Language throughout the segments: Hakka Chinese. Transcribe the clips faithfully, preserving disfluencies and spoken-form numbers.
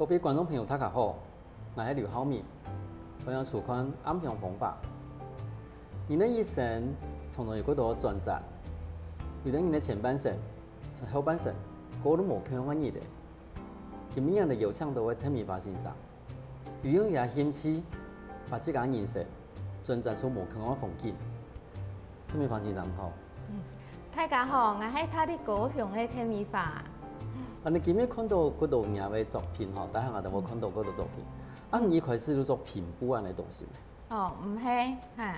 各位觀眾朋友，大家好，𠊎係劉浩明，歡迎收看《暗香風華》。人个一生常常有幾多轉折，有兜人个前半生、後半生過都無共樣个日仔。今晡日𠊎兜邀請到个鄧美花先生，佢用佢个興趣，把自家人生轉折出無共樣个風景。 鄧美花先生好。大家好，𠊎係大理高雄个鄧美花。啊，𠊎今晡日看到幾多你个作品吼，大家𠊎兜有看到幾多作品。啊，你一開始就做拼布恁樣个東西咩？哦，毋係，哈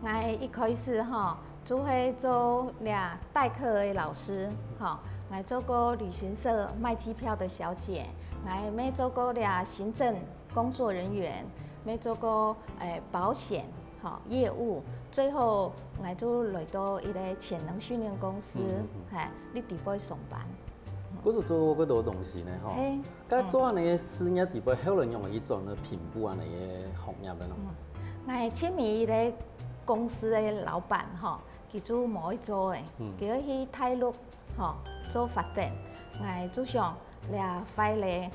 ，𠊎一開始吼，就係做這代課个老師，吼，𠊎做過旅行社賣機票的小姐，𠊎乜做過這行政工作人員，乜做過，誒，保險，吼，業務，最後𠊎就來到一個潛能訓練公司，嗯，嗯，嗯。嘿，佇底背上班。故所做過幾多東西呢，吼。嘿，該做恁樣个事業底背，後來仰會去轉到拼布恁樣个行業个呢？嗯，𠊎前面一個公司个老闆吼，佢就無愛做个，嗯。佢愛去大陸 吼，做發展，𠊎就想，這壞咧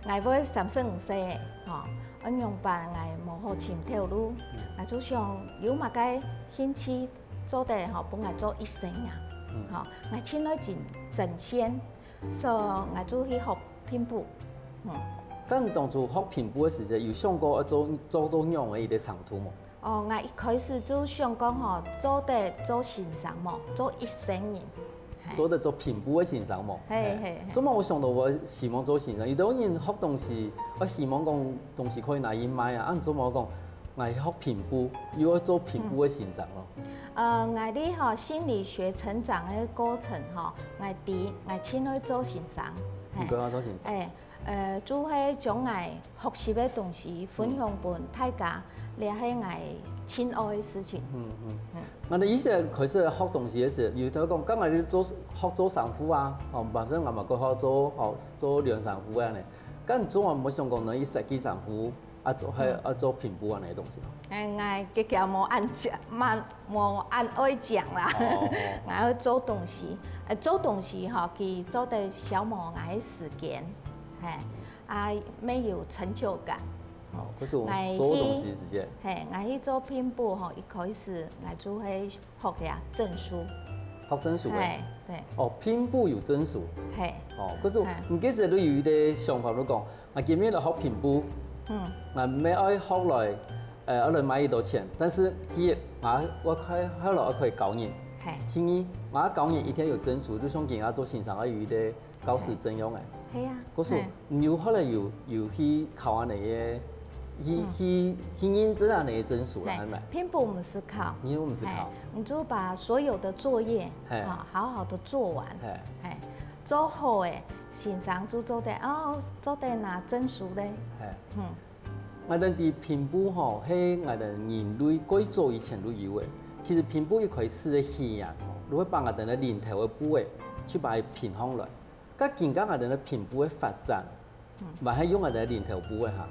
，𠊎會三十五歲，吼，愛仰般𠊎無好尋頭路，𠊎就想有麼个興趣做得吼，分𠊎做一生啊，吼，𠊎盡愛整整線，所以𠊎就去學拼布，嗯。該你當初學拼布个時節，有想過愛做做到仰个一個程度無？ 哦，𠊎一開始就想講吼，做得做先生無，做一生人。嘿。做得做拼布个先生無？嘿，嘿，嘿。做麼个𠊎想到𠊎希望做先生？有兜人學東西，𠊎希望講東西可以拿去賣啊，啊，你做麼个講，𠊎學拼布，又愛做拼布个先生囉？呃，𠊎在吼心理學成長个過程吼，𠊎知，𠊎盡愛做先生。嘿。你講愛做先生？哎， 呃，就係將𠊎學習个東西分享分大家，這係𠊎盡愛个事情。嗯，嗯。𠊎兜以前開始學東西个時，有兜講，該𠊎就做，學做衫褲啊，哦，本身𠊎嘛過學做，哦，做量衫褲个呢。該你做啊，無想講呢，去設計衫褲，啊，做，還，啊，做拼布恁樣个東西。哎，𠊎个个無恁講，無，無恁愛講啦。哦，哦。𠊎愛做東西，呃，做東西吼，佢做得消磨𠊎个時間，嘿。 啊，乜有成就感。哦，可是𠊎做東西直接。嘿，𠊎去做拼布吼，一開始𠊎就會學這證書。學證書个？嘿，對。哦，拼布有證書。嘿。哦，可是你其實都有一個想法，就講，啊，今日來學拼布，嗯。啊，乜愛學來，呃，愛來賣幾多錢，但是第一，啊，𠊎開，後來𠊎可以教人。嘿。第二，𠊎教人一定有證書，就像今日做先生，𠊎有一個 教師證樣个。係啊，可是，係。你有後來有，有去考恁樣个，去，嗯。去，去認證恁樣个證書啦，係。係無？拼布毋使考。拼布毋使考。係，你就把所有的作業，係。啊，好好的做完。係。係，做好个，先生就做得，哦，做得拿證書咧。係。嗯。 𠊎兜知拼布吼，係𠊎兜人類過早以前就有个。其實拼布一開始个起源吼，就係把𠊎兜个林頭个布仔，去把佢拼䟘來。該今下𠊎兜个拼布个發展，還係用𠊎兜个林頭布个哈？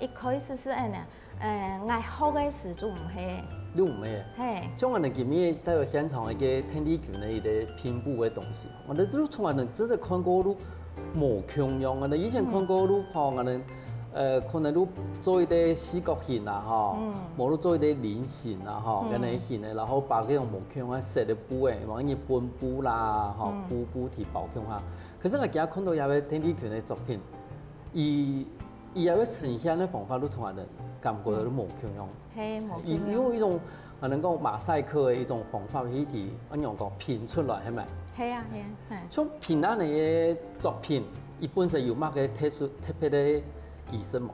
一開始係恁樣，呃，𠊎學个時就毋係。就毋係。係。像𠊎兜今日帶到現場一個鄧麗君个一個拼布个東西，𠊎兜就從來真个看過就無共樣，𠊎兜以前看過就吼，𠊎兜 呃，可能就做一個四角形啦，吼，嗯。無就做一個菱形啦，吼，嗯。恁樣形个，然後把該種無共樣个色个布仔，往日本布啦，吼，嗯。布，布提包共下。可是𠊎今日看到這位鄧麗君个作品，佢，佢這位呈現个方法，就同𠊎兜感覺到無共樣。嗯。係，無共樣。佢用一種 可能講馬賽克个一種方法去，去，恁樣講拼出來，係無？係啊，係啊，係。像拼恁樣个作品，佢本身有麼个特殊、特別个技術無？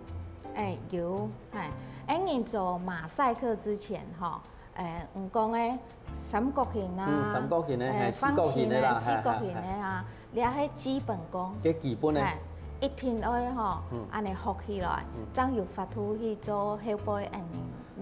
哎，有，哎，哎，你做馬賽克之前吼，哎，你講个三角形啊，嗯，三角形个，哎，嘿，四角形个啦，方形个，四角形个啊，嘿，嘿，嘿。 這係基本功。該基本个。嘿，一定愛吼，嗯。恁樣學起來，嗯。正有法度去做後背恁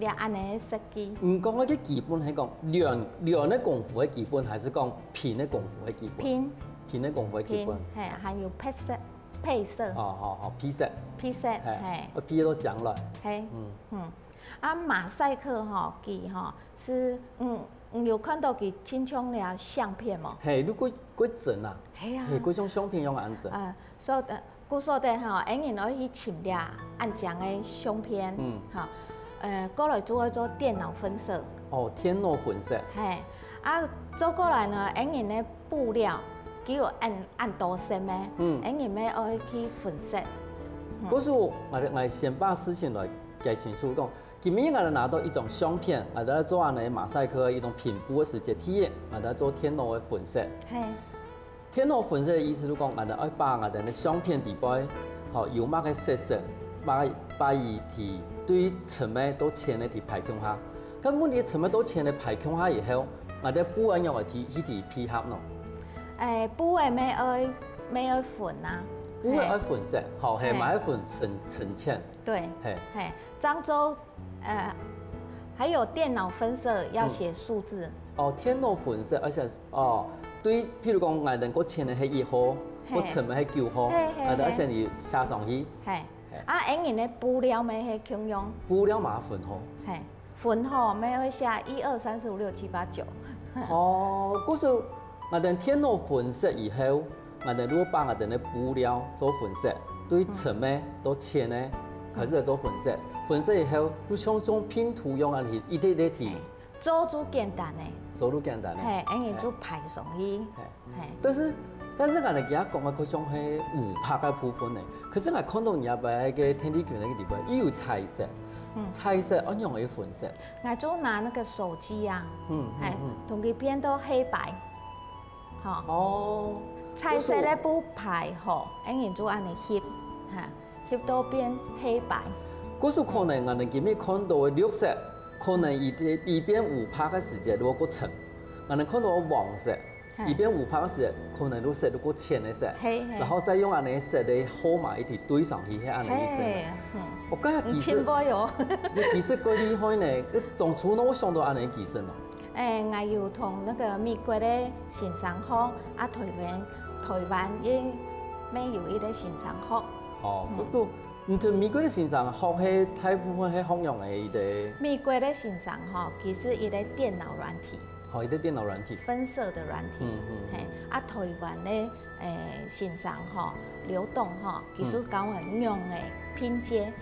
樣，這恁樣个設計。你講个基本係講量，量个功夫个基本，還係講拼个功夫个基本？拼。拼个功夫个基本。拼，嘿，還有配色，配色。哦，好，好，配色。配色，嘿，嘿。愛配到靚來。嘿，嗯。嗯。啊，馬賽克吼，佢吼，係，嗯，你有看到佢親像這相片無？嘿，你過，過真啊。嘿啊。嘿，過像相片樣恁真。啊，所以，呃，故所的吼，𫣆人愛去尋這恁靚个相片，嗯，吼，呃，過來就愛做電腦分色。哦，電腦分色。嘿，啊，做過來呢，𫣆人个布料，佢有恁恁多色个，嗯，𫣆人愛愛去分色。故所，𠊎𠊎先把事情來解清楚講，今日𠊎拿到一張相片，𠊎做恁呢馬賽克一種拼布个時節，第一，𠊎做電腦个分色。嘿。 電腦分色个意思就講，𠊎兜愛把𠊎兜个相片底背，吼，有麼个色素，把把佢對深个到淺个去排共下。該問題深个到淺个排共下以後，𠊎兜布愛仰仔去去去配合呢？誒，布个乜愛乜愛分啊，布个愛分色，吼，係，嘿，嘛愛分深深淺。對，嘿，嘿，漳州 呃，還有電腦分色要寫數字。哦，電腦分色，而且哦，對，譬如講，𠊎兜過淺个係一號，嘿，過深个係九號，嘿嘿，𠊎兜愛寫上去。嘿，啊，𫣆人个布料乜係共樣。布料嘛分號。嘿，分號乜愛寫一二三四五六七八九。哦，故所 𠊎兜電腦分色以後，𠊎兜就把𠊎兜个布料做分色，對深个到淺个開始來做分色。分色以後，就像種拼圖樣仔，一粒一粒去。做就簡單个。做就簡單个。嘿，恁樣就排上去。嘿。嘿。但是，但是𠊎兜今日講个，好像係烏白个部分呢。可是𠊎看到你這擺个電力球个地方，又有彩色。嗯。彩色，愛仰仔分色？ 𠊎就拿那個手機啊，嗯，嗯，哎，嗯。同佢變到黑白，吼。哦。彩色个布排好，恁樣就恁樣翕，哈，翕到變黑白。故所可能𠊎兜今日看到个綠色，可能佢佢變烏白个時節，如果過深，𠊎兜看到个黃色， 嘿。佢變烏白个時，可能就色就過淺个色，嘿，嘿。然後再用恁樣色个號碼一起對上去，係恁樣意思嘛。嘿，嗯。哦，該技術，你真會哦。你技術過厲害呢，該當初哪會想到恁樣技術哦？哎，𠊎有同那個美國个先生學，啊，台灣，台灣也乜有一個先生學。哦，嗯。不過 你在美國个先生學係大部分係學仰仔个？美國个先生吼，其實一個電腦軟體。吼，一個電腦軟體。分色的軟體。嗯，嗯，嗯。嘿，啊，台灣个，誒，先生吼，劉棟吼，其實教𠊎仰仔拼接。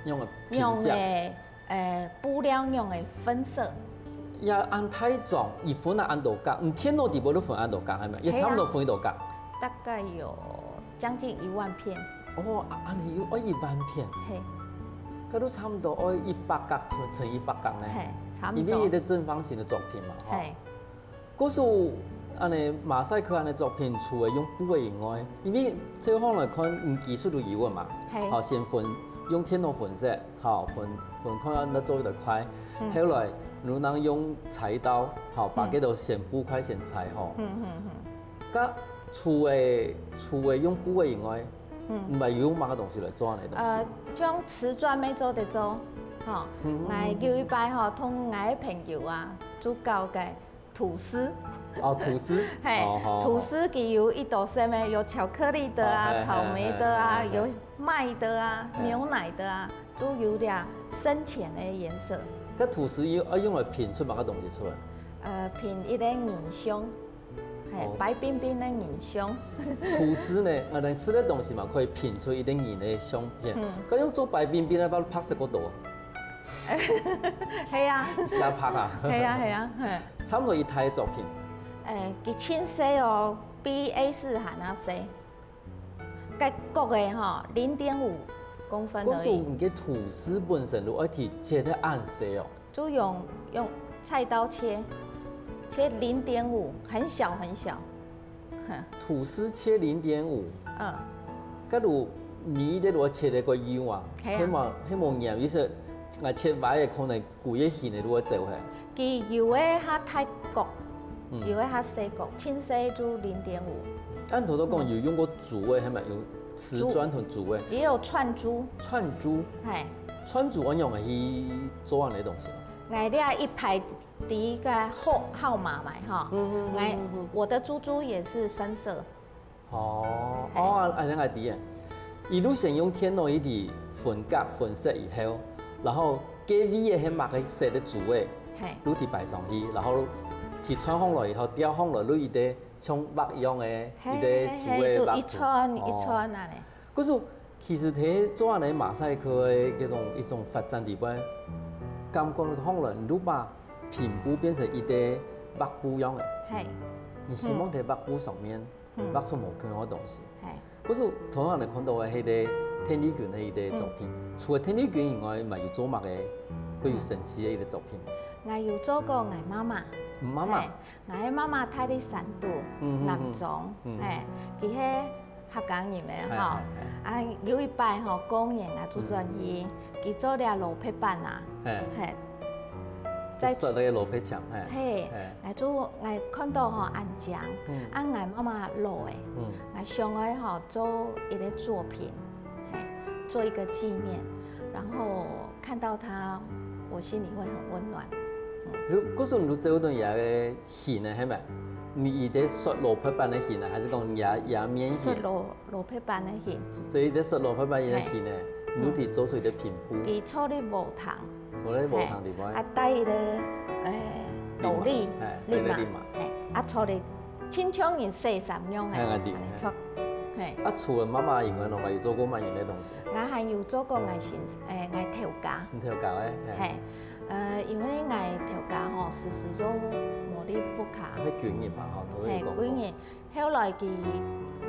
仰仔拼接。仰仔，誒，布料仰仔分色。也恁大張，一分啊恁多格，你電腦底背都分恁多格，係無？也差不多分幾多格？嘿啊。大概有 將近一萬片。哦，啊，恁樣又愛一萬片。嘿。該都差不多愛一百格乘，乘一百格呢。嘿，差不多。因為一個正方形个作品嘛，吼。嘿。故所恁樣馬賽克恁樣作品，除了用布个以外，因為照樣來看，你技術都有个嘛。嘿。好，先分，用電腦分色，好，分，分看恁樣做得快。嗯。後來，你能用裁刀，好，把嗯。這個先布塊先裁好。嗯，嗯，嗯。 該除了，除了用布个以外，嗯。你還有用麼个東西來做恁樣个東西？呃，像瓷磚乜做得做，吼。嗯。𠊎有一擺吼，同𠊎个朋友啊，就搞个吐司。哦，吐司。嘿，哦，好，好。吐司佢有一道色个，有巧克力的啊，哦，嘿，草莓的啊，嘿，嘿，嘿，嘿。有麥的啊，嘿。牛奶的啊，就有點深淺个顏色。該吐司要，要用來拼出麼个東西出來？呃，拼一個人像。 嘿，哦。白冰冰个人像。吐司呢，𠊎等食个東西嘛，可以拼出一個人个相片。嗯。該用做白冰冰个，把白色个多。係啊。瞎白啊。係啊，係啊，嘿。差不多一台个作品。誒，佢盡細哦，比A四還較細。該角个吼，零點五公分而已。故所你个吐司本身就愛切得恁細哦。 就用，用菜刀切，切零點五，很小很小。哼。吐司切零點五。嗯。假如米个話切个過幼啊，係啊。希望，希望黏，意思，𠊎切歪个可能規个形个都會走開。佢有个較大角，嗯。有个較細角，盡細就零點五。按頭頭講，嗯。有用過竹个，係無？用瓷磚同竹个。也有串珠。串珠。嘿。串珠恁樣去做恁个東西。 𠊎這一排第一個號，號碼嘛，吼。嗯，嗯，嗯，𠊎，嗯，嗯。我的珠珠也是分色。哦，嘿。哦，恁樣𠊎知个。佢就先用電腦一直分格分色以後，然後該位个係麼个色个珠个，嘿。就去擺上去，然後去串好來以後，吊好來，就一個像畫一樣个，嘿，一個珠个畫。嘿，嘿，嘿，就一串一串恁樣。哦。故所其實在做恁呢馬賽克个這種一種發展裡背，感覺看來你就把拼布變成一個畫布樣个，係，你希望在畫布上面畫出無共樣个東西。係。故所通常你看到个係个鄧麗君个一個作品，除了鄧麗君以外，還有做麼个較有神奇个一個作品？𠊎有做過𠊎媽媽，媽媽，係，𠊎个媽媽戴在山肚，嗯嗯嗯南庄，嗯係，佢係客家人个吼係係。啊，有一擺吼過年啊，做轉去，佢做了蘿蔔粄啊，係，係，在說那個蘿蔔牆，係，係，係，𠊎就𠊎看到吼恁靚，嗯啊𠊎媽媽老誒，嗯，𠊎想愛吼做一個作品，係，做一個紀念，然後看到她，我心裡會很溫暖。就故所你就做等也个形呢，係咪？你你在說蘿蔔粄个形呢，還係講也也面形？說蘿蘿蔔粄个形，所以在說蘿蔔粄个形呢，你就做出一個拼布，佢坐在禾埕，坐在禾埕裡面，啊戴一個誒斗笠，哎，笠嘛，戴个笠嘛係，啊坐在親像人洗衫樣哎，誒對，坐，係。啊，除了媽媽以外，你還有做過麼个个東西？𠊎還有做過𠊎先誒𠊎頭家，你頭家誒，係，呃，因為𠊎頭家吼時時都無在屋下，係軍人嘛，吼，頭先講過。係軍人，後來佢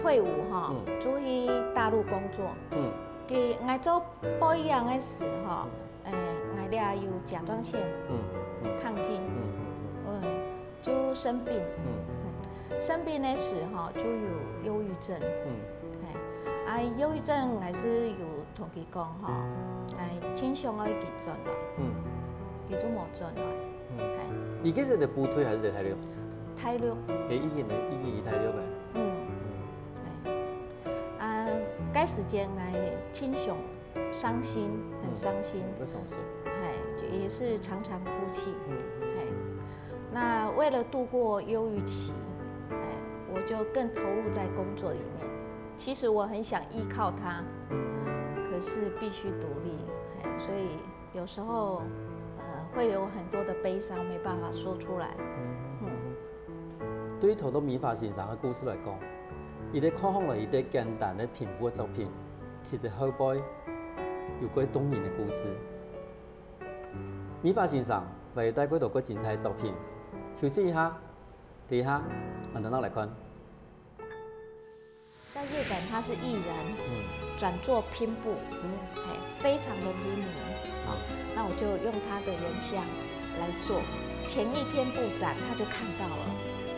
退伍吼，嗯就去大陸工作。嗯佢𠊎做背影个時候，誒，𠊎這有甲狀腺嗯嗯亢進，嗯嗯，就生病，嗯生病个時候就有憂鬱症，嗯係，啊憂鬱症𠊎係有同佢講吼，𠊎盡想愛佢轉來，嗯佢都無轉來，嗯。係，你該時在部隊還係在大陸？大陸，誒，已經已經在大陸誒。嗯，係，啊，該時間𠊎盡傷傷心，很傷心，不傷心。係，就也是常常哭泣，嗯係。那為了度過憂鬱期，哎，我就更投入在工作裡面。其實我很想依靠他，嗯可是必須獨立，哎，所以有時候，呃，會有很多的悲傷沒辦法說出來。嗯。對頭到美華先生个故事來講，一個看起來一個簡單个拼布个作品，其實後背有蓋動人个故事。美華先生會帶幾多个精彩作品，休息一下，等一下，慢慢來看。 在日本他是藝人，嗯轉做拼布，嗯哎，非常的知名。好，那我就用他的原像來做。前一天布展他就看到了，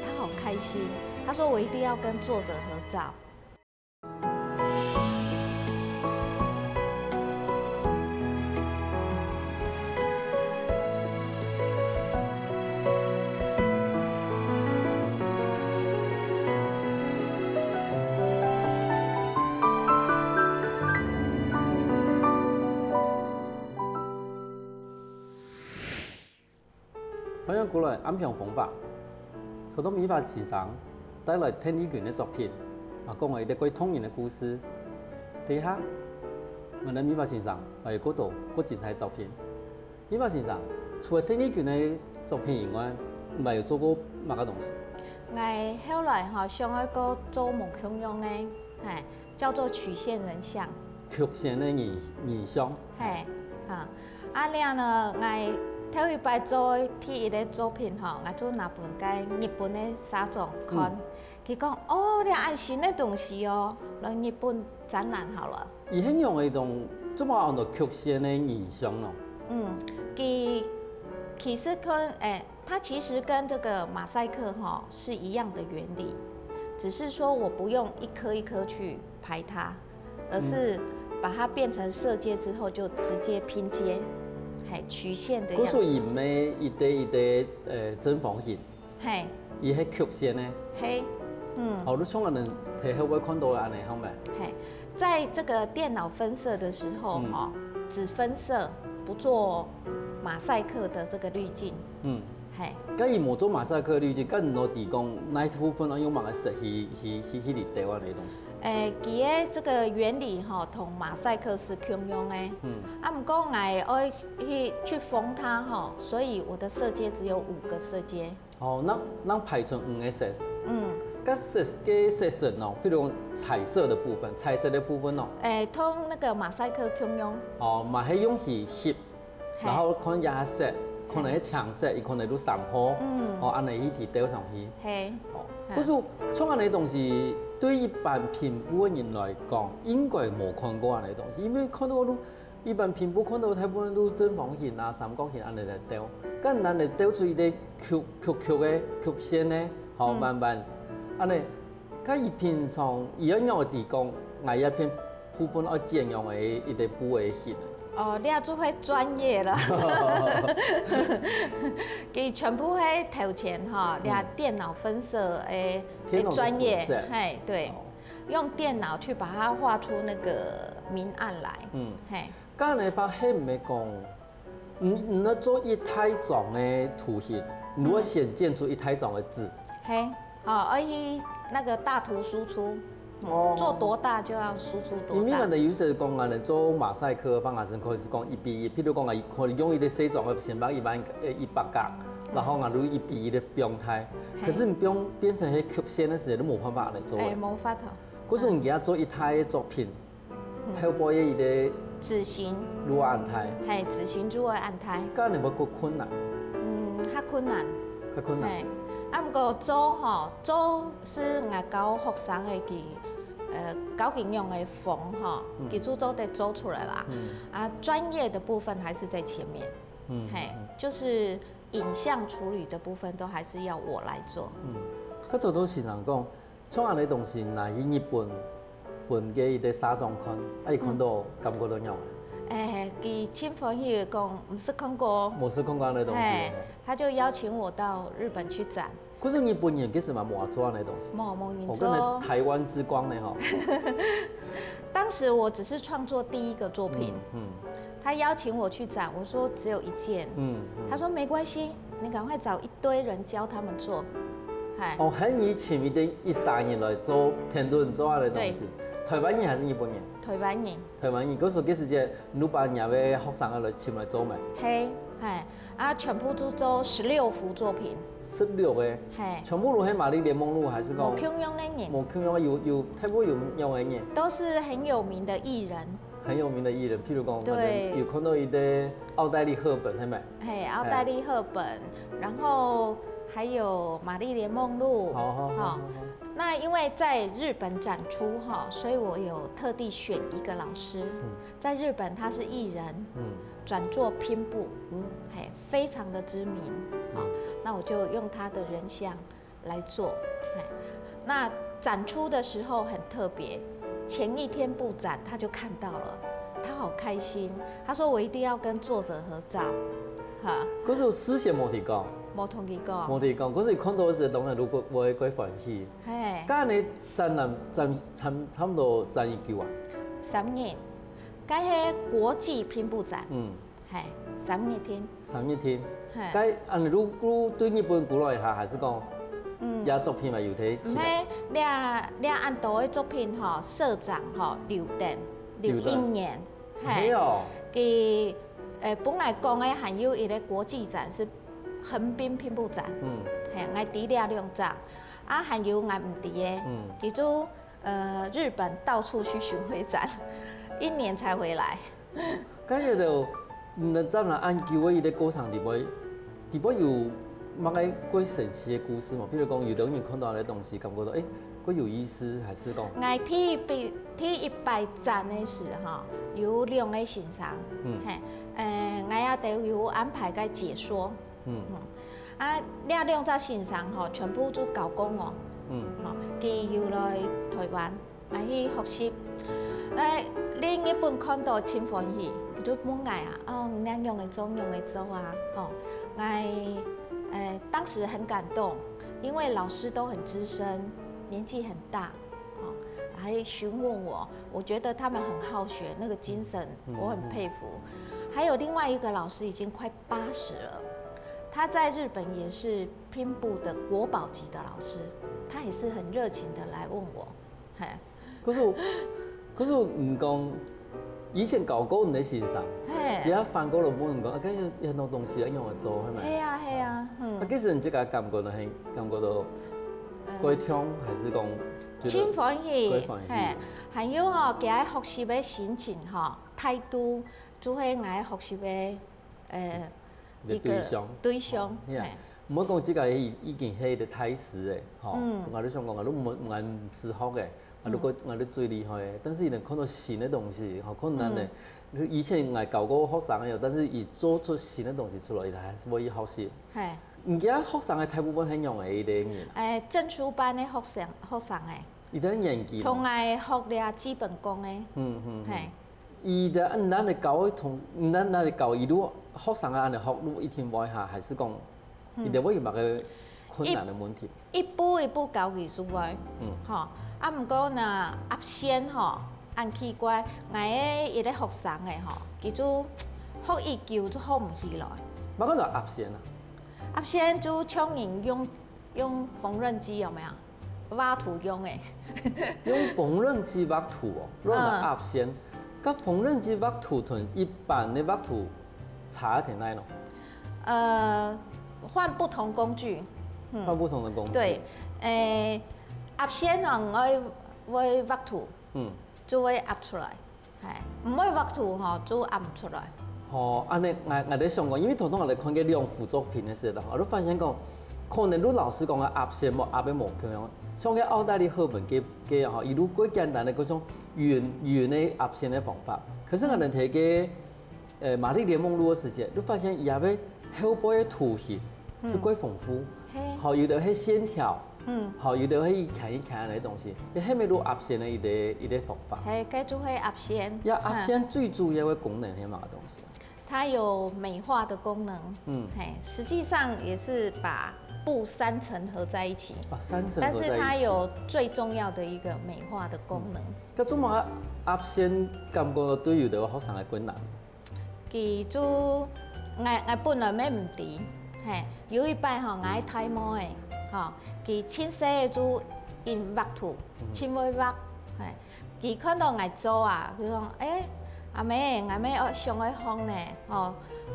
他好開心，他說我一定要跟作者合照。 歡迎過來暗香風華。頭到美華先生帶來鄧麗君个作品，啊，講了一個蓋動人个故事。等一下，𠊎等美華先生還有幾多个精彩作品。美華先生，除了鄧麗君个作品以外，你還有做過麼个東西？ 𠊎後來吼想愛過做無共樣个，嘿，叫做曲線人像。曲線个人人像。嘿，哈，啊了呢，𠊎頭一擺做第一個作品吼，𠊎就拿分該日本个社長看，佢講：「哦，這恁新个東西哦，來日本展覽好了。」 佢係用一種做麼个安到曲線个人像咯？嗯，其其實跟誒，它其實跟這個馬賽克哈是一樣的原理，只是說我不用一顆一顆去排它，而是把它變成色階之後就直接拼接，嘿，曲線的樣子。故所佢毋係一個一個呃正方形，嘿，佢係曲線个。嘿，嗯。好，你像𠊎等在後背看到个恁樣，好無？嘿，在這個電腦分色的時候，嗯哦，只分色，不做馬賽克的這個濾鏡。嗯，嘿，該佢無做馬賽克濾鏡，該你到底講哪一部分愛用麼个色去去去去裡兜啊？這東西？誒，佢个這個原理吼，同馬賽克是共樣个。嗯啊，毋過𠊎愛去去封它吼，所以我的色階只有五個色階。哦，那那排出五個色。嗯，該色个色水哦，譬如講彩色的部分，彩色的部分哦，誒，同那個馬賽克共樣，哦，嘛係用去翕，嘿然後看佢个色，可能係青色，也可能係三號，嗯哦，恁樣去提吊上去。嘿，哦，嗯可是像恁樣个東西，對一般平埔个人來講，應該無看過恁樣个東西，因為看到都一般平埔看到大部分都正方形啊、三角形恁樣來吊，但恁樣來吊出一個曲曲曲个曲線呢，好，嗯慢慢，恁樣，該佢平常佢愛仰般知講，𠊎這片部分愛剪樣个一個布个形。哦，你也做會專業了。佢全部係頭前哈，你看電腦分色誒，電腦的誒專業分色，嘿，對哦，用電腦去把它畫出那個明暗來，嗯，嘿，該恁樣个話，係毋係講，你你愛做一大張个圖形，你愛先剪出一大張个紙，嘿，哦，而且那個大圖輸出，哦做多大就要輸出多大因為𠊎。等有時講，𠊎等做馬賽克个話，𠊎先開始講一比一。譬如講，𠊎可能用一個細張个先放一萬呃一百角，然後𠊎就一比一个放大。可是你放變成係曲線个時候，都無辦法來做个。誒，無法度。可是你給他做一大个作品，後背个一個紙型，路安大，嘿，紙型就會恁大。該你會較困難，嗯，較困難。較困難。嘿，啊，毋過做吼，做係𠊎教學生个佢，呃，教佢用个方吼，佢就做得做出來啦。啊，專業的部分還是在前面，嗯嘿，就是影像處理的部分都還是要我來做。嗯，較多都係人講，像恁个東西拿去日本，分个一個社長看，啊，佢看到感覺到仰啊？誒，佢真歡喜講，毋識看過。無識看過恁个東西嘿哦。，他就邀請我到日本去展。可是日本人其實嘛無做恁个東西。無，無人我跟你做。台灣之光呢吼。當時我只是創作第一個作品，嗯他邀請我去展，我說只有一件。嗯，他說沒關係，你趕快找一堆人教他們做。嗨，哦，喊你請一堆一儕人來做，天天做恁个東西。台灣人還是日本人？台灣人，台灣人，可是該時節，你把人家个學生个來請來做咩？嘿，嘿，啊，全部就做十六幅作品，十六个，嘿，全部都係瑪麗蓮夢露，還是講無共樣个人，無共樣个有有大部分有樣个人，都是很有名的藝人。很有名的藝人，譬如講，對有看到一個奧黛麗·赫本，係咪？嘿，奧黛麗·赫本，然後還有瑪麗蓮夢露，好好好好好。那因為在日本展出哈，所以我有特地選一個老師，在日本他是藝人，嗯轉做拼布，嗯，嘿，非常的知名，好，那我就用他的人像來做，嘿。那展出的時候很特別，前一天布展他就看到了，他好開心，他說我一定要跟作者合照，哈。可是有事先無提講，無同佢講，無提講，可是看到个時，當然如果我會會歡喜。嘿，該你展覽展差差不多展幾久啊？三日，該係國際拼布展，嗯，嘿，三日天，三日天。嘿。該啊，你如如對日本過來一下，還是講，嗯這作品嘛有提毋起來？係，這這恁多个作品吼，社長吼留等留留等一年，係哦，佢誒本來講个還有一個國際展是橫濱拼布展，嗯，嘿，𠊎知這兩隻，啊還有𠊎毋知个，嗯佢就呃日本到處去巡迴展，一年才回來。該个就，嗯，展覽恁久个一個過程裡背，裡背有麼个過神奇个故事無？譬如講，有兜人看到个東西，感覺到，誒，過有意思，還是講，𠊎第一擺第一擺展个時吼，有兩個先生，嗯嘿，呃，𠊎也都有安排个解說，嗯啊，這兩隻先生吼，全部就教過𠊎，嗯吼，佢有來台灣，來去學習。來，你日本看到真歡喜，佢就問𠊎啊，哦，你仰會做，仰會做啊，吼，𠊎，呃，當時很感動，因為老師都很資深，年紀很大，哦，還詢問我，我覺得他們很好學，那個精神我很佩服。還有另外一個老師已經快八十了，他在日本也是拼布的國寶級的老師，他也是很熱情的來問我，嘿，可是，可是你講，以前教過你个先生，嘿，佢還反過來問你講，啊，該有有很多東西要用來做，係咪？嘿呀嘿呀，啊，嗯，其實你這個感覺到很，感覺到過暢還是講覺得真歡喜，過歡喜？嘿，還有吼，佢个學習个心情吼，態度，就係𠊎學習个，呃，一個一個對象。對象，哦，係啊。嘿。毋好講這個已，已經係一個大師誒，吼。嗯。𠊎都想講，𠊎都毋，毋敢試學誒，𠊎都覺，嗯。𠊎都最厲害誒。但是你能看到新的東西，吼，可能呢，嗯。以前𠊎教過學生个，但是佢做出新的東西出來，佢還係會去學習。嘿。 你个學生个大部分係仰般个一類人啊？誒，證書班个學生，學生誒。佢个年紀咯。同𠊎學這基本功个。嗯，嗯，嗯。嘿。佢个，恁樣个教會同，恁樣个教，佢如果學生个恁樣學，如果一定會哈，還係講，嗯。佢个會有麼个困難个問題？一步一步教佢就會。嗯。吼，啊，毋過呢，壓線吼，恁奇怪，𠊎个一個學生誒吼，佢就學已久就學毋起來。麼个叫壓線啊？ 壓線就像人用，用縫紉機有沒有？畫圖用誒。用縫紉機畫圖哦，用來壓線。嗯。該縫紉機畫圖同一般个畫圖差在哪呢？呃，換不同工具。嗯。換不同的工具。對，誒，壓線哦，𠊎會畫圖，嗯。就會壓出來。 係，毋會畫圖吼，就畫毋出來。吼，恁樣，𠊎，𠊎在想講，因為頭先𠊎在看該兩幅作品个時候，𠊎就發現講，可能你老師講个壓線無壓个無共樣，像該奧黛麗·赫本个，个吼，佢就過簡單个該種圓，圓个壓線个方法。可是𠊎等在該，呃，瑪麗蓮夢露个時節，就發現佢个後背个圖形，嗯。就過豐富。嘿。吼，有个係線條， 嗯。吼，有个係一圈一圈个東西，這係毋係就壓線个一個，一個方法？嘿，該就係壓線。呀，壓線最主要个功能係麼个東西啊？它有美化的功能，嗯。嘿，實際上也是把布三層合在一起，啊，三層合在一起。但是它有最重要的一個美化的功能。嗯。該做麼个壓線感覺對有个學生个困難？ 佢就，𠊎，𠊎本來乜毋知，嘿，有一擺吼，𠊎大妹仔，吼，佢盡細个就已經畫圖，嗯。盡會畫，嘿，佢看到𠊎做啊，佢講：「誒，阿姆，𠊎乜愛想愛學呢，吼，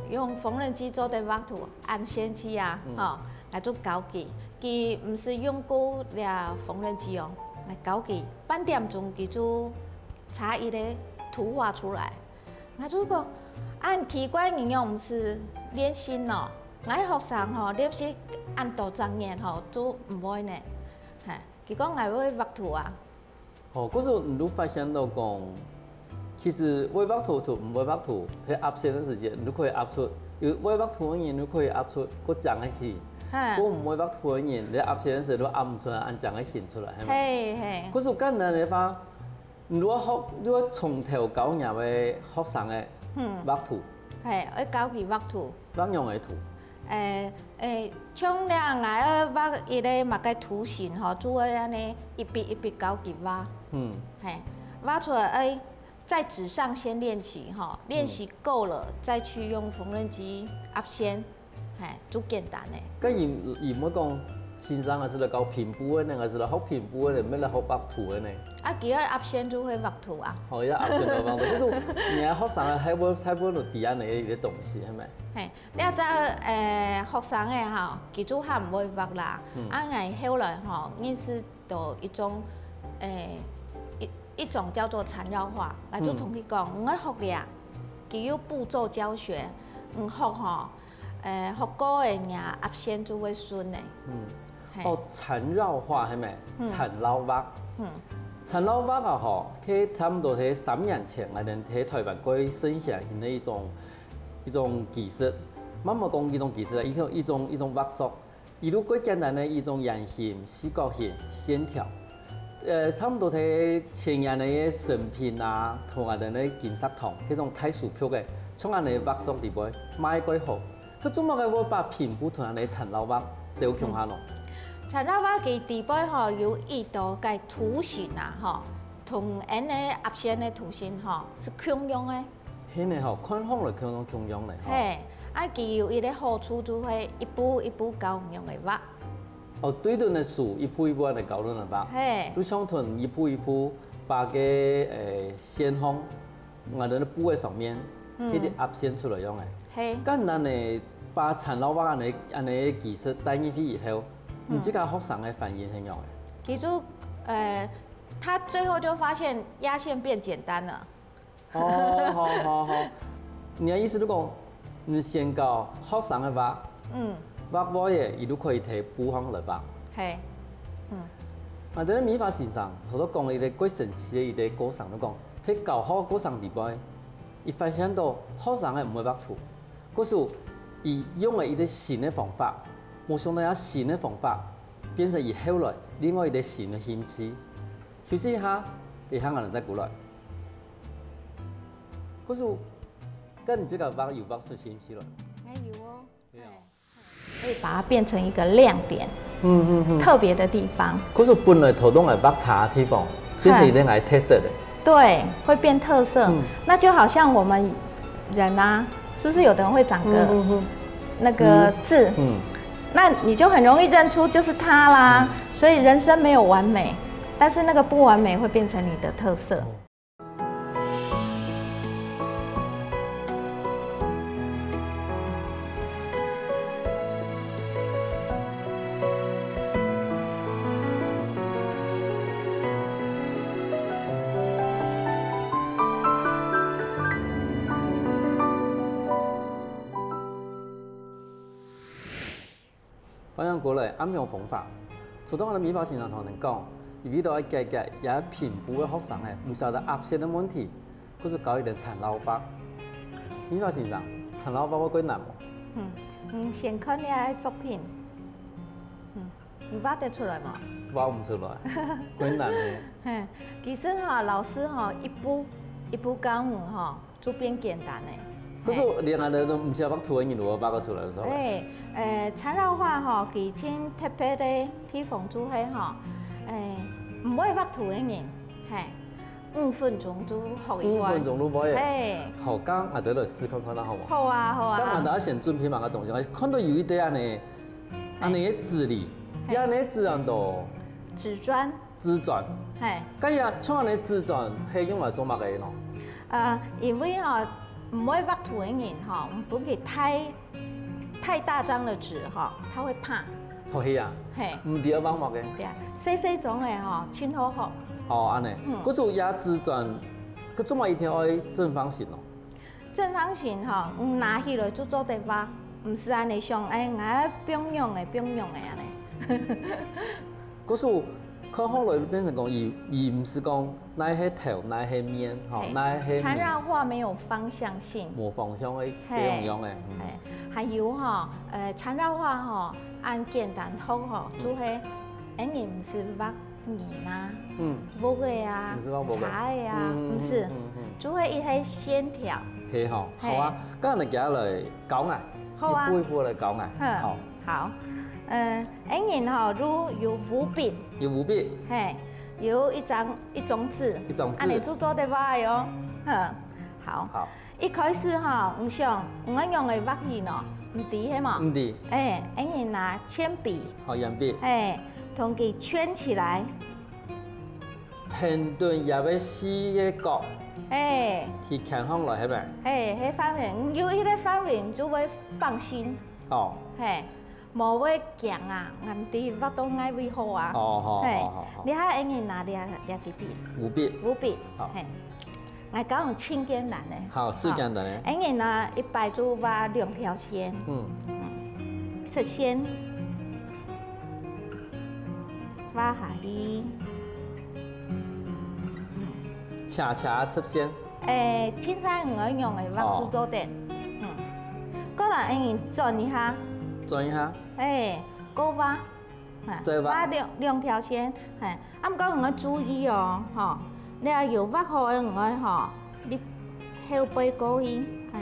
用縫紉機做得畫圖，恁神奇啊！」嗯。吼，𠊎就教佢，佢毋識用過這縫紉機哦，𠊎教佢，半點鐘佢就畫一個圖畫出來。 𠊎就講：「恁奇怪，你仰毋識練習呢？𠊎學生吼，練習恁多隻月吼，就毋會呢。」嘿，佢講：「𠊎會畫圖啊。」哦，故所你就發現到講，其實會畫圖同毋會畫圖，在壓線个時節，你就可以壓出；有會畫圖个人，你就可以壓出較靚个形。嘿。該毋會畫圖个人，你壓線个時節，你壓毋出來恁靚个形出來，係無？嘿，嘿。故所簡單个話， 你愛學，你愛從頭教若个學生个，嗯。畫圖。嘿，愛教佢畫圖。畫仰个圖？誒，誒，像這𠊎愛畫一個麼个圖形吼，就愛恁樣一筆一筆教佢畫。嗯。嘿，畫出來愛在紙上先練習吼，練習夠了，嗯。再去用縫紉機壓線。 嘿，足簡單个。該佢，佢毋會講先生還係來教拼布个呢，還係來學拼布个呢，毋係來學畫圖个呢？啊，佢愛壓線就會畫圖啊。哦，愛壓線就畫圖。可是你个學生還會，還會有知恁樣个一個東西，係無？嘿，這隻，誒，學生个吼，佢就還毋會畫啦。嗯。啊，𠊎後來吼，認識到一種，誒，一，一種叫做纏繞畫，𠊎就同佢講，嗯。你愛學這，佢有步驟教學，你學吼， 誒，學過个若壓線就會順个。嗯。嘿。哦，纏繞畫係無？嗯。纏繞畫。嗯。纏繞畫啊吼，佢差毋多係三年前，𠊎等在台灣過盛行个一種，一種技術。毋好講一種技術啊，一種，一種，一種畫作。 佢就過簡單个一種圓形、四角形、線條。呃，差毋多在前沿个成品啊，同𠊎等个金石堂，該種大書局个，像恁樣畫作底背賣過好。該做麼个會把拼布同恁樣纏繞畫鬥共下咯？嗯。纏繞畫佢底背吼，有一道个圖形啊，吼，同𠊎等个壓線个圖形吼，係共樣个。 係呢吼，看起來可能共樣呢吼。嘿，啊，佢有一個好處就係一步一步教你仰仔畫。哦，對等个書，一步一步恁樣教等个畫。嘿。就像同一步一步把該，誒，線項，𠊎等个布个上面，嗯。這個壓線出來樣仔。嘿。簡單个把纏繞畫恁樣，恁樣个技術帶入去以後，你這个學生个反應係仰仔？其實，呃，他最後就發現壓線變簡單了。哦，好，好，好。你个意思就講，你先教學生个畫，嗯。畫畫仔，佢就可以提布項來畫。係。嗯。啊，這个美華先生，頭頭講了一個過程時个一個過程，就講，在教學過程裡背，佢發現到學生个毋會畫圖，故所佢用了一個新个方法，無想到這新个方法，變成佢後來另外一個新个興趣。休息一下，等一下𠊎等再過來。故所，該你這个畫有畫出興趣來？哎，有哦。對啊。可以把它變成一個亮點，嗯，嗯，嗯。特別的地方。故所本來頭頭𠊎畫叉个地方，變成一個𠊎特色个。對，會變特色。嗯。那就好像我們人啊，是不是有的人會長個嗯，嗯，嗯。那個痣？痣。嗯。那你就很容易認出就是他啦。嗯。所以人生沒有完美，但是那個不完美會變成你的特色。哦。 歡迎過來，暗香風華。頭先𠊎等美華先生同𠊎等講，佢為著愛解決這貧苦个學生仔毋捨得壓線个問題，故所教佢等纏繞畫。美華先生，纏繞畫會較難無？嗯，你先看這个作品，嗯，你畫得出來無？畫毋出來，較難呢。嘿，其實吼，老師吼，一步一步教你吼， 就變簡單了。可是連𠊎等都毋識畫圖个人，都畫得出來，係無？對，呃，纏繞畫吼，佢盡特別个地方就係吼，誒，毋會畫圖个人，嘿，五分鐘就學會。五分鐘就會。嘿。好，該𠊎等來試看看啦，好無？好啊，好啊。該𠊎等愛先準備麼个東西？𠊎看到有一垤恁呢，恁呢个紙哩，嘿。這恁呢紙恁多。紙磚。 紙磚。嘿。該這像恁呢紙磚係用來做麼个呢？呃，因為吼，毋會畫圖个人吼，分佢太，太大張的紙吼，他會怕。好，係啊。嘿。毋知愛畫麼个。對啊，細細張个吼，盡好學。哦，恁呢。嗯。故所這紙磚，佢做麼个一定愛正方形哦？ 正方形吼，你拿起來就做得畫，毋使恁呢想，哎，𠊎愛放仰仔，放仰仔恁呢。可是看好來變成講，佢，佢毋係講哪係頭，哪係面，吼，嘿，哪係面。纏繞畫沒有方向性。無方向个，嘿，樣樣个，嗯。嘿，還有吼，呃，纏繞畫吼，恁簡單讀吼，嗯。就係，哎，你毋使畫 人啊，嗯。屋仔啊，毋係畫屋仔。車仔啊，嗯，毋係，嗯，嗯，嗯。就係一些線條。係吼，嘿。好啊，該你今日來教𠊎，好啊。一步一步來教𠊎，好。好，好。呃，𠊎人吼，就有五筆。有五筆。嘿，有一張，一張紙。一張紙。恁呢就做得畫喲。哼，好。好。 一開始吼，你想，你愛仰仔畫起呢？毋知係無？毋知。哎，𠊎人拿鉛筆。好，鉛筆。哎，同佢圈起來。跈等這个四个角。哎。去圈項來，係無？哎，係範圍，有一個範圍就會放心。哦。嘿。 無會驚啊，𠊎毋知畫到哪位好啊。哦，好，嘿，好，好，好。這下𠊎人拿這，這支筆。五筆。五筆，好。嘿。𠊎教你盡簡單个。好，最簡單个。好，𠊎人呢，一擺就畫兩條線。嗯。嗯。直線。畫下去。嗯。斜斜直線。 誒，凊彩你愛仰仔畫就做得。哦。嗯。過來，𠊎人轉一下。轉一下。誒，過畫。哈，再畫。畫兩，兩條線。嘿，啊，毋過你愛注意哦，吼，你若有畫好个，你愛吼，你後背過去，嘿，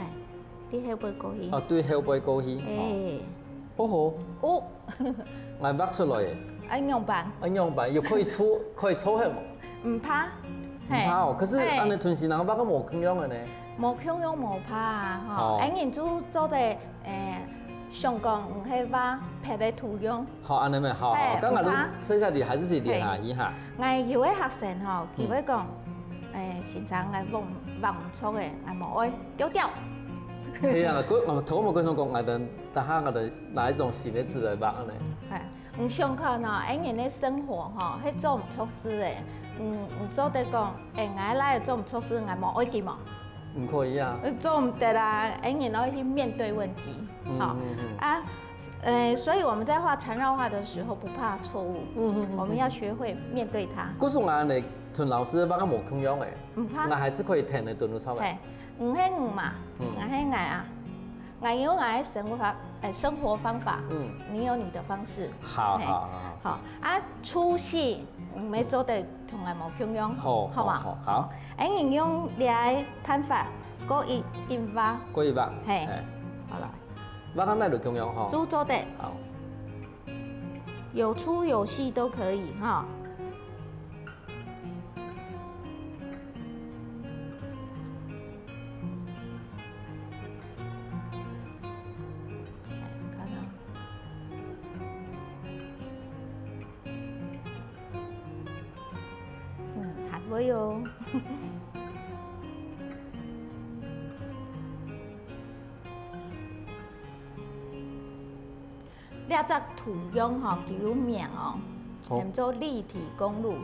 你後背過去。哦，對後背過去。誒。哦。 哦吼。哦。𠊎畫出來耶。愛仰般？愛仰般？又可以錯，可以錯係無？毋怕。毋怕哦，嘿。可是恁呢同先生畫个無共樣个呢。無共樣無怕啊，吼。哦。𠊎人就做得，誒，想講毋係畫別个圖樣。好，恁呢咩？好，好，嘿，剛剛都毋怕。剩下的還是寫下去哈。嘿。𠊎有个學生吼，佢會講，嗯。誒，先生，𠊎畫，畫毋著誒，𠊎無愛，丟掉。係啊，佢，我頭先無跟你講，𠊎等，等下𠊎等拿一種新的紙來畫呢。哎，你想看哦，恁樣个生活吼，係做毋著事个。嗯，你做得講，哎，𠊎倈仔做毋著事，𠊎無愛佢無？毋可以啊。呃，做毋得啊，恁樣愛去面對問題，嗯，吼。嗯，嗯。啊，呃，所以我們在畫纏繞畫的時候，不怕錯誤，嗯，嗯，嗯，我們要學會面對它。故所𠊎恁樣同老師畫个無共樣个，毋怕。𠊎還係可以聽得懂得出來。嘿，你係你嘛，嗯。𠊎係𠊎啊。 𠊎有𠊎个生活方，呃，生活方法，嗯。你有你的方式。好，嘿。好，好，好。好，啊，粗細，嗯，也做得同𠊎無共樣，好，好嘛？好，好，好。哎，你用這个辦法，過一，一畫。過一畫，嘿。嘿。好了。畫到哪就共樣吼。就做得。好。有粗有細都可以哈。 看啊。嗯，還會哦。這隻圖樣吼，佢有名哦，哦。叫做立體公路。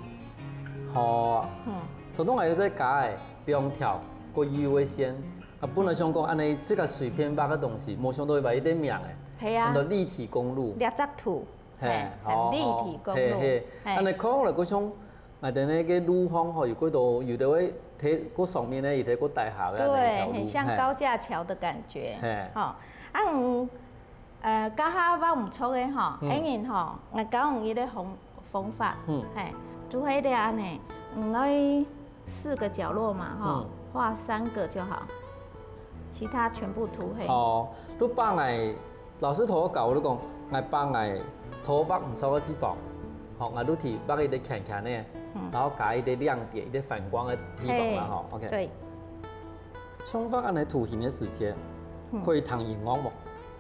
好啊。嗯。頭先𠊎有在加个兩條過幼个線，啊，本來想講恁樣，這個隨便畫个東西，無想到會有一個名誒。係啊。安到立體公路。這隻圖，嘿，嘿，哦，立體公路，哦，嘿，嘿。嘿。恁樣看來，好像𠊎等个路項吼，有幾多，有的會在過上面呢，有的過底下个恁樣一條路，對，很像高架橋的感覺。嘿。嘿。吼，啊，嗯， 呃，這下畫毋著个吼，嗯。恁樣吼，𠊎教你一個方，方法，嗯。嘿，就係恁樣，你愛四個角落嘛，吼，嗯。畫三個就好，其他全部塗黑。哦，你把𠊎，老師頭先教𠊎講，𠊎把𠊎頭畫毋著个地方，吼，𠊎就去畫一個圈圈个，嗯。然後加一個亮點，一個反光个地方嘛，嘿，吼，OK。對。像畫恁樣圖形个時節，嗯。可以聽音樂無？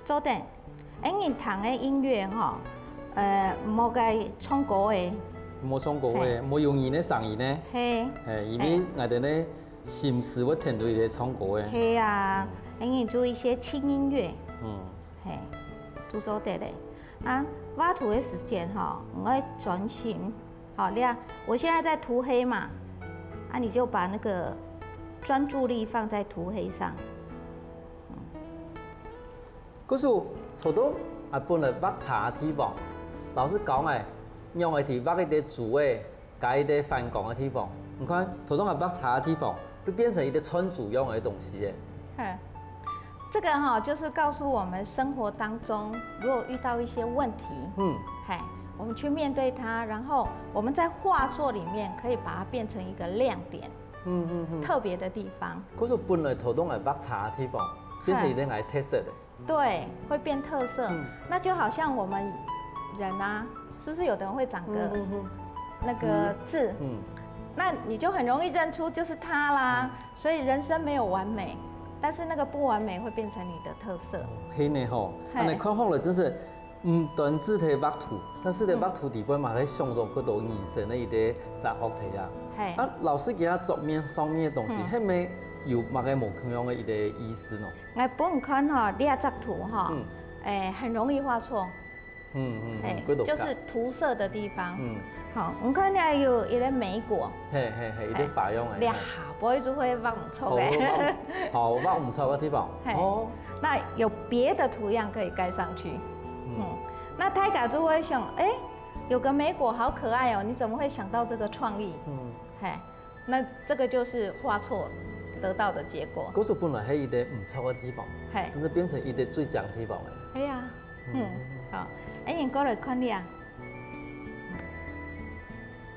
做得。 恁樣聽个音樂吼，呃，無該唱歌个。無唱歌个，嘿。無有人个聲音呢。嘿。嘿，因為𠊎等个心思會停在這唱歌个。嘿啊，恁樣做一些輕音樂。嗯。嘿，就做得了。啊，畫圖个時間吼，你愛專心。好，這樣，我現在在塗黑嘛，啊，你就把那個專注力放在塗黑上。嗯。 故所，頭先𠊎本來畫叉个地方，老師教𠊎仰般去畫一個珠仔，加一個反光个地方。你看，頭先𠊎畫叉个地方，就變成一個串珠樣个東西誒。嗯，這個哈，就是告訴我們生活當中，如果遇到一些問題，嗯。嘿，我們去面對它，然後我們在畫作裡面可以把它變成一個亮點，嗯，嗯，嗯。特別的地方。故所本來頭先𠊎畫叉个地方，變成一個𠊎特色个。 對，會變特色。嗯。那就好像我們人啊，是不是有的人會長個嗯，嗯，嗯。那個痣？痣。嗯。那你就很容易認出就是他啦。嗯。所以人生沒有完美，但是那個不完美會變成你的特色。哦，係呢吼，嘿。恁樣看好了，真是，嗯，毋單只係畫圖，但是呢，嗯。畫圖底背嘛，還想到更多人生个一個哲學題啊。嘿。啊，老師今日桌面上面个東西，嗯。係毋係有麼个無共樣个一個意思呢？ 𠊎分你看吼，這隻圖吼，嗯。誒，很容易畫錯。嗯，嗯，嗯，嘿，幾多格。就是塗色的地方。嗯。好，你看這有一個莓果。嘿，嘿，嘿，一個花樣个，嘿。這下背就會畫毋著个。好，畫毋，好，畫毋著个地方。嘿，哦。那有別的圖樣可以蓋上去。嗯。嗯，那大家就會想，誒，有個莓果好可愛哦，你怎麼會想到這個創意？嗯。嘿， 那這個就是畫錯得到的結果。故所本來係一個毋著个地方，嘿。但是變成一個最靚个地方了。係啊，嗯。嗯，好，哎，你過來看這啊，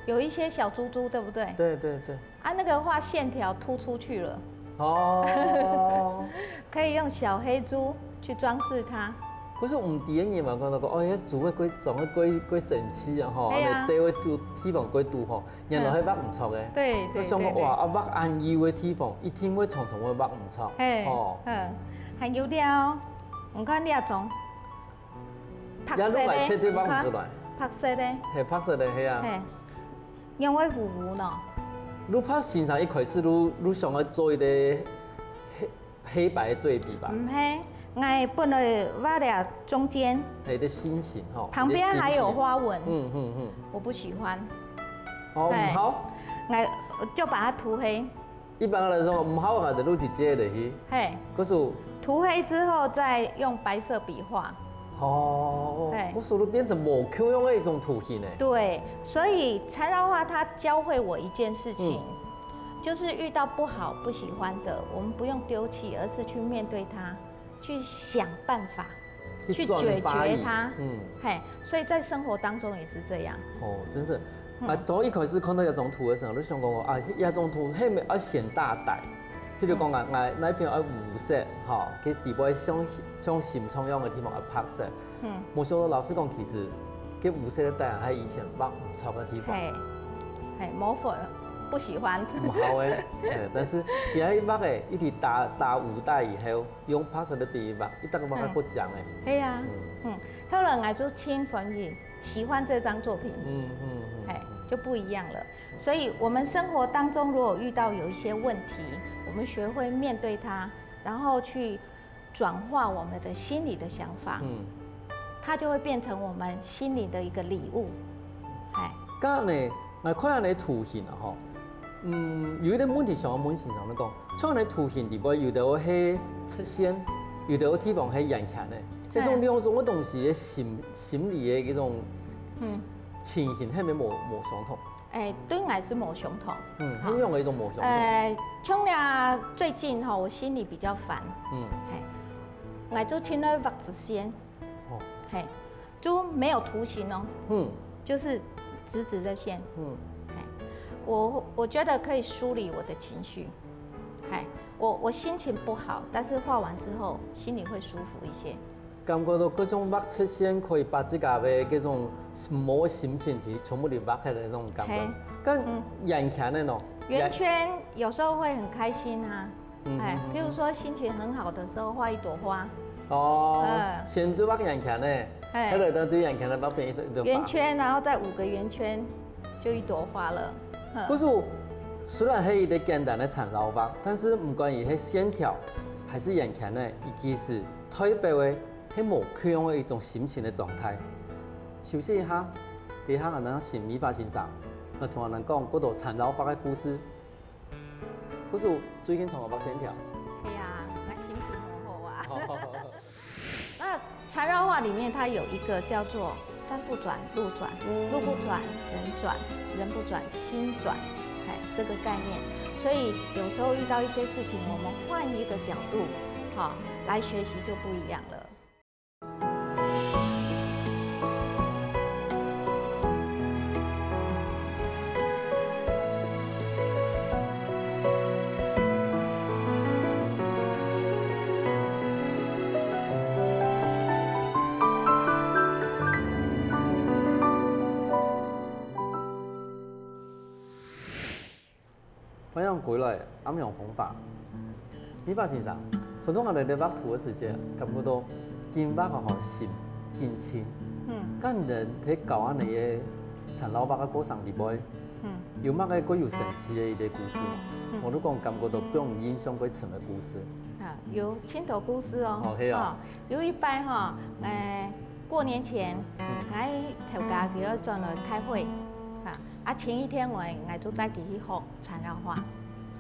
有一些小珠珠，對不對？對，對，對。啊，那個畫線條突出去了。哦。可以用小黑珠去裝飾它。可是毋知个人嘛，看到講，哦，這珠仔幾，長得幾，幾神奇啊，吼，係啊。恁樣戴个地方幾堵吼。 原來係畫毋著个。對，對，我想講，對，對。哇，啊，畫恁幼个地方，一定會常常會畫毋著。嘿，哦。嗯，還有這哦，你看這種，白色个，這攏來切對畫毋出來。你看，白色个。嘿，白色个，嘿啊。嘿，仰會烏烏呢？你畫先生一開始你，你想要做一個黑，黑白對比吧？毋係， ，𠊎本來畫了中間，係个心形吼，旁邊還有花紋，嗯嗯嗯，我不喜歡。哦，嘿，毋好，𠊎就把它塗黑。一般來說，毋好个就直接落去。嘿，可是塗黑之後再用白色筆畫。哦，嘿，可是就變成無共樣个一種圖形呢。對，所以纏繞畫它教會我一件事情，嗯，就是遇到不好、不喜歡的，我們不用丟棄，而是去面對它，去想辦法，去去解決它。转化它。嗯，嘿，所以在生活當中也是這樣。哦，真是。嗯，啊，當一開始看到這種圖个時候，就想講哦，啊，這種圖係毋係愛選大膽？譬如講啊，𠊎哪片愛烏色，吼，佢底背像像心臟樣个地方愛白色。嗯，無想到老師講，其實佢烏色个帶還以前畫毋著个地方。嘿，嘿，模仿，不喜歡。毋好欸，嘿，但是佢還畫欸，一直打打烏帶以後，用白色个筆畫，一直畫个過強欸。嘿啊，嗯，後來𠊎就盡歡喜，喜歡這張作品，嗯嗯嗯，嘿，就不一樣了。所以我們生活當中如果遇到有一些問題，我們學會面對它，然後去轉化我們的心裡的想法，嗯，它就會變成我們心裡的一個禮物。哎，該呢，𠊎看下你圖形啊吼，嗯，有一個問題想要問先生你講，像你圖形裡背有的係直線，有的地方係圓圈个，這種兩種个東西个心心理个一種情形，係毋係無無相同？ 哎，對𠊎係無相同。嗯，恁樣个一種無相同。呃，像這最近吼，我心裡比較煩，嗯，嘿，𠊎就盡量畫直線，哦，嘿，就沒有圖形哦，嗯，就是直直的線，嗯，嘿，我我覺得可以梳理我的情緒，嘿，我我心情不好，但是畫完之後心裡會舒服一些。 感覺到該種畫直線可以把自家个該種無心情去全部都畫下來个那種感覺。嘿，該圓圈个呢？圓圈有時候會很開心啊，嗯，哎，譬如說心情很好的時候畫一朵花，哦，先就畫圓圈个，嘿，後來就對圓圈个畫變一朵花。圓圈，然後再五個圓圈，就一朵花了。可是雖然係一個簡單个纏繞畫，但是毋管佢係線條還是圓圈个，佢其實 代表个係無共樣个一種心情个狀態。休息一下，等一下𠊎等請美發先生，來同𠊎等講過多纏繞畫个故事。故事最近常常畫線條。係啊，𠊎心情無好啊。那纏繞畫裡面，它有一個叫做山不轉路轉，路不轉人轉，人不轉心轉，哎，這個概念。所以有時候遇到一些事情，我們換一個角度，哈，來學習就不一樣了。 歡迎歸來，暗陽風華。美發先生，頭先𠊎等在畫圖个時節，感覺到緊畫好好心，緊靜。嗯。該你等在教恁呢个纏繞畫个過程裡背，嗯，有麼个較有神奇个一個故事無？嗯，𠊎就講感覺到比較印象較深个故事。啊，有盡多故事哦。哦，係哦。哦，有一擺吼，誒，過年前，嗯，𠊎頭家佢愛轉來開會，哈，啊，前一天𠊎𠊎就帶佢去學 纏繞畫。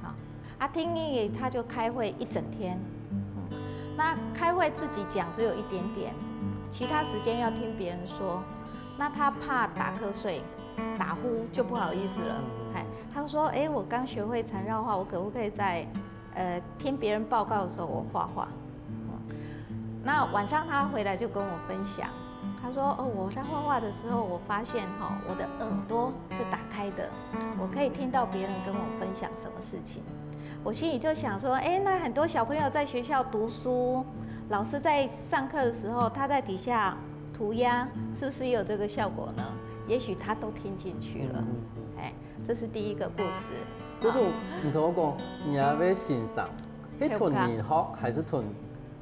好，啊，聽力他就開會一整天。嗯，那開會自己講只有一點點，其他時間要聽別人說，那他怕打瞌睡、打呼就不好意思了。哎，他說：“哎，我剛學會纏繞畫，我可不可以在呃聽別人報告的時候我畫畫？”嗯，那晚上他回來就跟我分享，他說：“哦，我在畫畫的時候，我發現哈，我的耳朵是打開的，我可以聽到別人跟我分享什麼事情。”我心裡就想說：“哎，那很多小朋友在學校讀書，老師在上課的時候，他在底下塗鴉，是不是也有這個效果呢？也許他都聽進去了。”哎，這是第一個故事。可是你同我講，你那位先生，係同你學還是同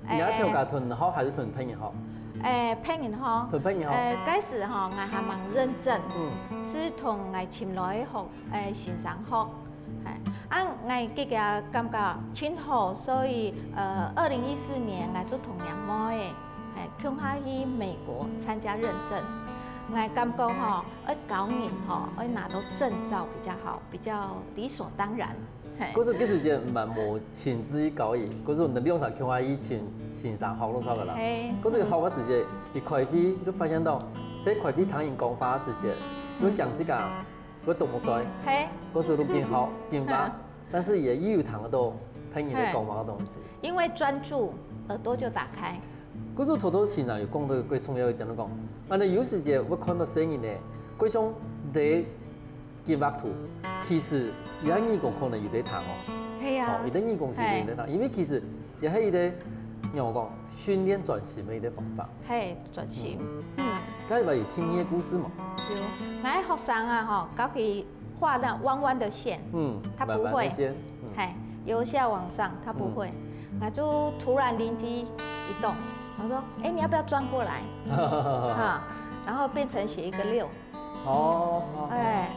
你愛頭家同學還是同別人學？誒，別人學。同別人學？誒，該時吼，𠊎還吂認真，嗯，係同𠊎尋來學，誒，先生學，誒，啊，𠊎个个感覺真好，所以呃，二零一四年𠊎就同若妹仔，嘿，共下去美國參加認證。𠊎感覺吼，愛教人吼，愛拿到證照比較好，比較理所當然。嘿，可是其實也蠻無親自去教佢，可是𠊎兩儕共下去請先生學多少个啦。嘿，可是學个時節，一開始就發現到，在開始聽人講話个時節，有講這個，有動物衰，嘿，可是都緊好緊吧，但是也有聽得到別人在講話个東西。因為專注，耳朵就打開。可是頭頭先生有講到最重要一點，就講，啊，你有時節會看到細人呢，佢像在 金額圖，其實也耳公可能有在聽哦。係啊，哦，有在耳公其實有在聽，因為其實也係一個，讓我講訓練專心的一個方法。係專心。嗯，該有聽你个故事嘛？有，𠊎个學生啊，吼，教佢畫那彎彎的線，嗯，他不會慢慢地先，嗯嘿，由下往上，他不會，那就突然靈機一動，我說，哎，你要不要轉過來？哈，然後變成寫一個六，哦，哦哎，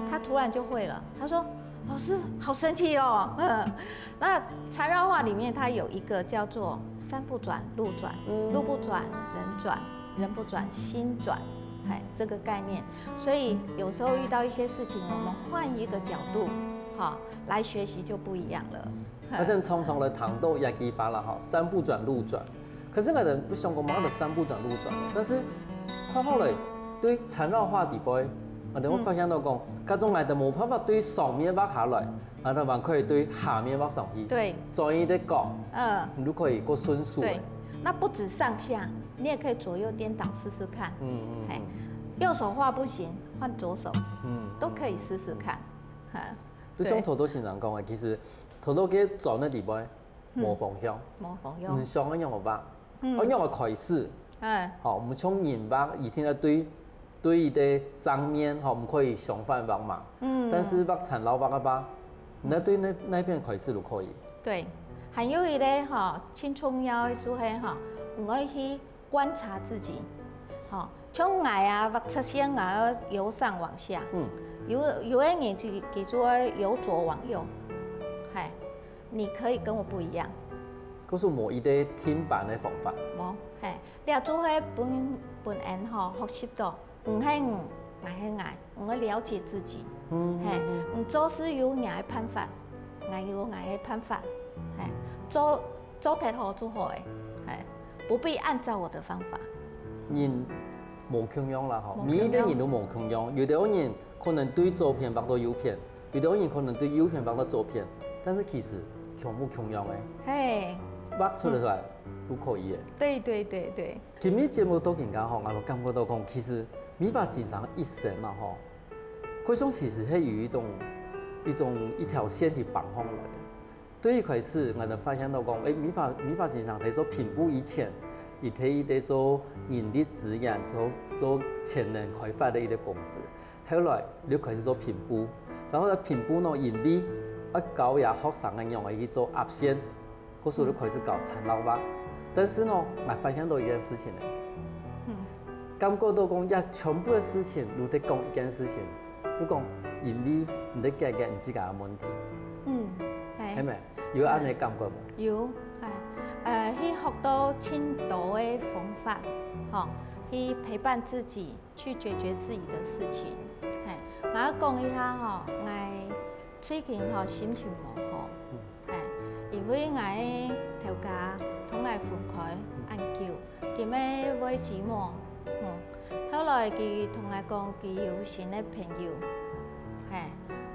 他突然就會了。他說：“老師，好神奇哦。”嗯，那禪繞畫裡面它有一個叫做山不轉路轉，路不轉人轉，人不轉心轉，哎，這個概念。所以有時候遇到一些事情，我們換一個角度，哈，來學習就不一樣了。反正常常來談到這句話啦，哈，山不轉路轉。可是𠊎兜不想講麼个山不轉路轉，但是看好來，對禪繞畫底背，𠊎兜會發現到講，該種𠊎兜無辦法對上面畫下來，𠊎兜還可以對下面畫上去，對，轉一個角，嗯，你就可以過順手對了。，那不止上下，你也可以左右顛倒試試看。嗯嗯嘿嗯，右手畫不行，換左手，嗯，都可以試試看。哈，就像頭頭先生講个，其實頭頭个轉个底背無方向，模仿用你，想愛仰般畫，愛仰般開始，哎，好，𠊎兜像人畫，一定愛對對一個正面，好，毋可以相反畫嘛。嗯，但是畫禪繞畫个話，你愛對那那邊開始就可以。對，還有一個哈，盡重要的就係哈，你愛去觀察自己，哈，像𠊎啊，畫直線啊，由上往下，嗯，有有的人就佢就會由左往右，嘿，你可以跟我不一樣，可是無一個定版个方法。無，嘿，這就係本本人吼學習到，毋係你，𠊎係𠊎，你愛了解自己，嗯，嘿，你做事有你个辦法，𠊎有𠊎个辦法，嘿，做做得好就好誒，嘿，不必按照我的方法。人無共樣啦吼，無共樣每一個人都無共樣，有兜人可能對左片畫到右片，有兜人可能對右片畫到左片，但是其實全部共樣个，嘿，畫出來都可以个。對對對對，今日節目到今下吼，𠊎感覺到講，其實美華先生一生啊吼，佢想其實係有一種一種一條線去綁上來个。對一開始，𠊎兜發現到講，誒，美華美華先生在做平埔以前，佢在一個做人力資源、做做潛能開發个一個公司。後來又開始做平埔，然後呢，平埔呢，因為愛教這學生个仰般去做壓線，故所就開始教禪繞畫。但是呢，𠊎發現到一件事情呢，嗯，感覺到講，這全部个事情，都在講一件事情，就講因為你在解決你自家个問題，嗯，嘿係。無？有恁樣感覺無？有，哎，呃，去學到盡多个方法，吼，去陪伴自己，去解決自己的事情。嘿，𠊎講一下吼，𠊎最近吼心情無好，哎，因為𠊎个頭家同𠊎分開恁久，佢乜會寂寞，嗯，後來佢同𠊎講佢有新个朋友，嘿，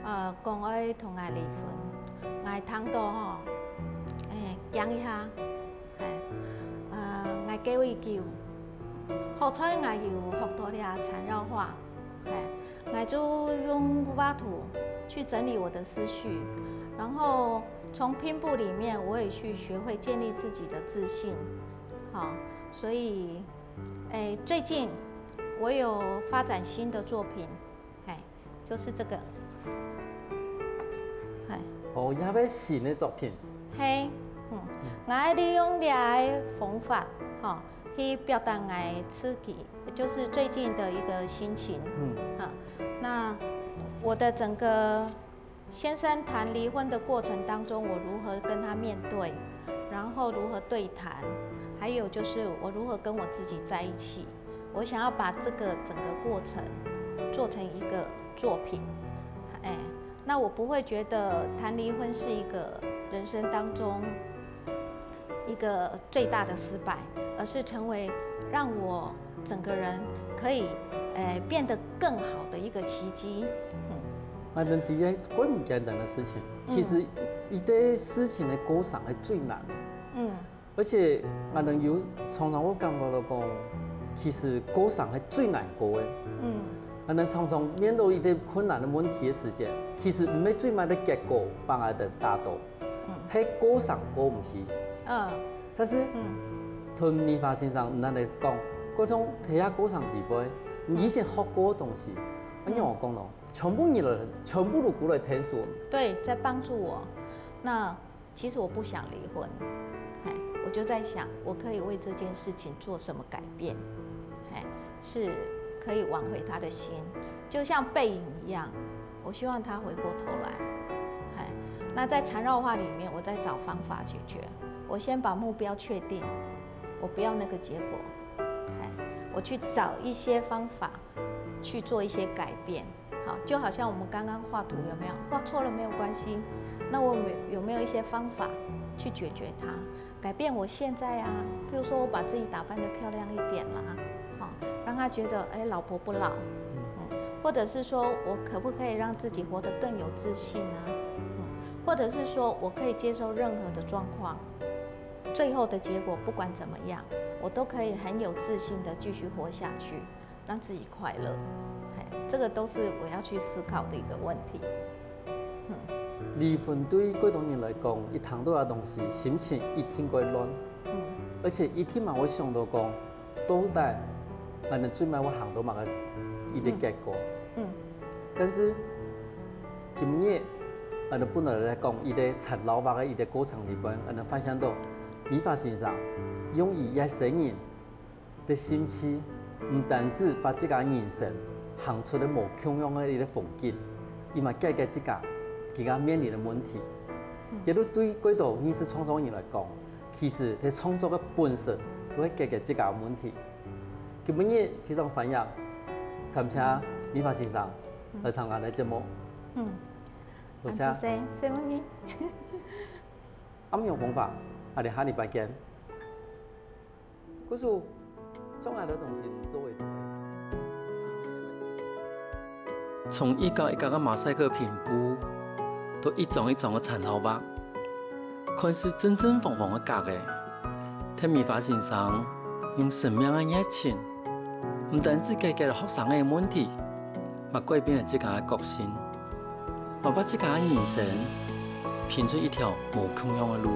呃，講愛同𠊎離婚，𠊎聽到吼，哎，驚一下，嘿，呃，𠊎噭已久，好彩𠊎有學到這禪繞畫，嘿，𠊎就用畫圖去整理我的思緒，然後從拼布裡面我也去學會建立自己的自信，好，所以，哎，最近我有發展新的作品，嘿，就是這個，嘿。哦，也係新个作品。嘿，嗯，𠊎愛利用這个方法，吼，去表達𠊎自己，就是最近的一個心情。嗯，啊，那我的整個先生谈离婚的过程当中，我如何跟他面对，然后如何对谈，还有就是我如何跟我自己在一起。我想要把这个整个过程做成一个作品，哎，那我不会觉得谈离婚是一个人生当中一个最大的失败，而是成为让我整个人可以，呃，变得更好的一个奇迹。嗯，𠊎等第一个个毋简单个事情，其实一个事情个过程系最难个。嗯，而且𠊎等有常常會感觉到講，其实过程系最难过个。嗯，𠊎等常常面对一个困难个问题个时间，其实毋系最尾个结果帮𠊎等打倒， 係過程過毋去。嗯，但是，嗯，同美華先生恁樣講，各種在這過程裡背，你以前學過个東西，恁樣我講咯，全部你來，全部都過來聽說。对，在帮助我。那其实我不想离婚，嘿，我就在想，我可以为这件事情做什么改变，嘿，是可以挽回他的心，就像背影一样，我希望他回过头来。嘿，那在缠绕话里面，我在找方法解决。我先把目标确定，我不要那个结果，嘿，我去找一些方法去做一些改变。好，就好像我们刚刚画图有没有？画错了没有关系，那我有没有一些方法去解决它？改变我现在啊，比如说我把自己打扮得漂亮一点啦，好，让他觉得哎，老婆不老，嗯，或者是说我可不可以让自己活得更有自信啊？嗯，或者是说我可以接受任何的状况，最后的结果不管怎么样，我都可以很有自信的继续活下去，让自己快乐。嘿，这个都是我要去思考的一个问题。離婚對幾多人來講，一聽到這東西，心情一定會亂，嗯，而且一定嘛會想到講，到底𠊎等最尾會行到麼个一个結果？嗯，但是今日𠊎等本來來講一个纏繞話个一个過程裡背，𠊎等發現到美華先生用佢一生人 个心思，毋單止把自家人生行出了無共樣个一个風景，佢嘛解決自家自家面臨个問題。也就對幾多藝術創作人來講，其實在創作个本身，就係解決自家个問題。今晡日非常歡迎，感謝美華先生來參加𠊎个節目。嗯，多謝。謝謝，謝謝你。暗陽風華，𠊎等下禮拜見。 故所，將來个東西做會到。從一家一家个馬賽克拼布，到一張一張个纏繞畫，看似正正方方个格仔，忒美華先生用生命个熱情，毋單止解決了學生个問題，嘛改變了自家个個性，嘛把自家个人生拼出一條無共樣个路。